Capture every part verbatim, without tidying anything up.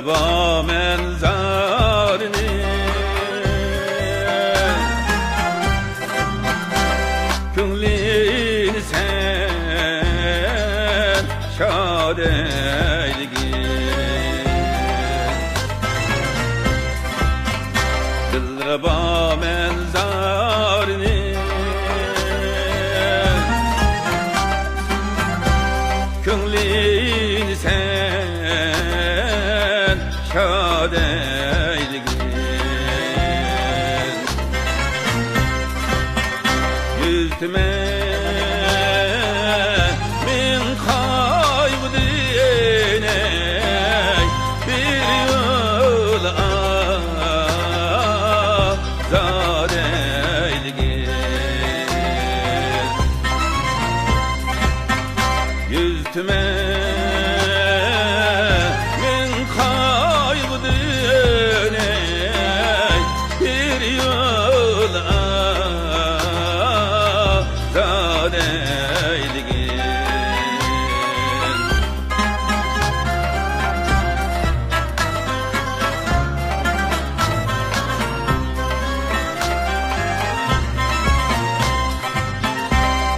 بار مەنزارىنى، كۆڭلىنى سەن شاد ئەيلىگىن. دىلرەبا مەنزارىنى، كۆڭلىنى سەن شاد ئەيلىگىن. يۈز تۈمەن مىڭ قايغۇدىن ئەي، بىر يول ئازاد ئەيلىگىن. يۈز تۈمەن مىڭ قايغۇدىن ئەي، بىر يول ئازاد ئەيلىگىن.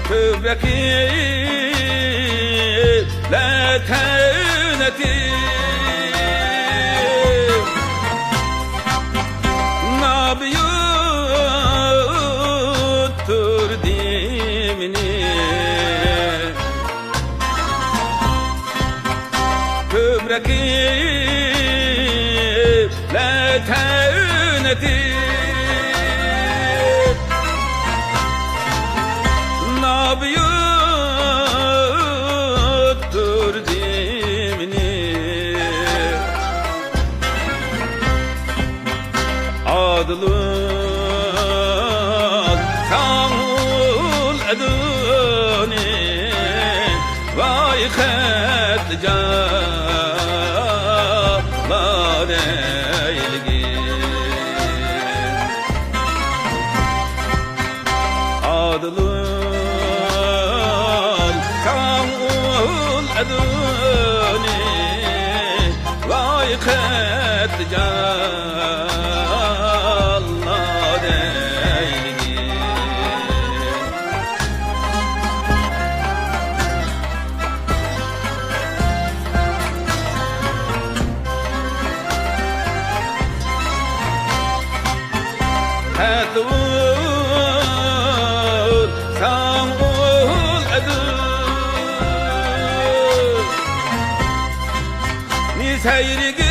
كۆپ رەقىبلەر تەۋنەتتى، نابۇيۇت تۇردى مېنى. كۆپ رەقىبلەر تەۋنەتتى، نابۇيۇت تۇردى مېنى. ئادىل ئۇل، ساڭا ئۇل ئەدۇنى، ۋاي قەتلى جانلار ئەيلىگىن. ئادىل ئۇل، ساڭا ئۇل ئەدۇنى، ۋاي قەتلى جانلار ئەيلىگىن. قەتلى ئۇل، ساڭا ئۇل ئەدۇنى، سەيلىگىن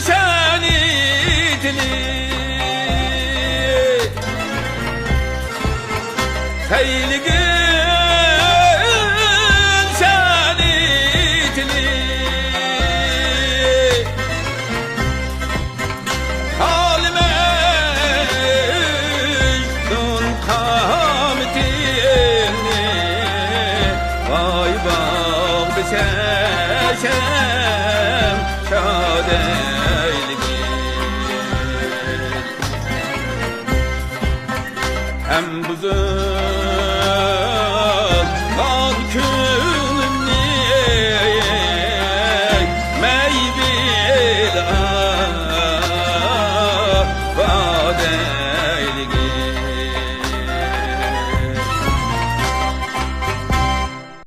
شەنىتىنى، سەيلىگىن شەنىتىنى. ھالىمەي مەجنۇن قامىتىنى، ۋاي باغدا چەشەم شاد ئەيلىگىن. ھەم بۇزۇلغان كۆڭلۈمنى مەيلى ئاۋارە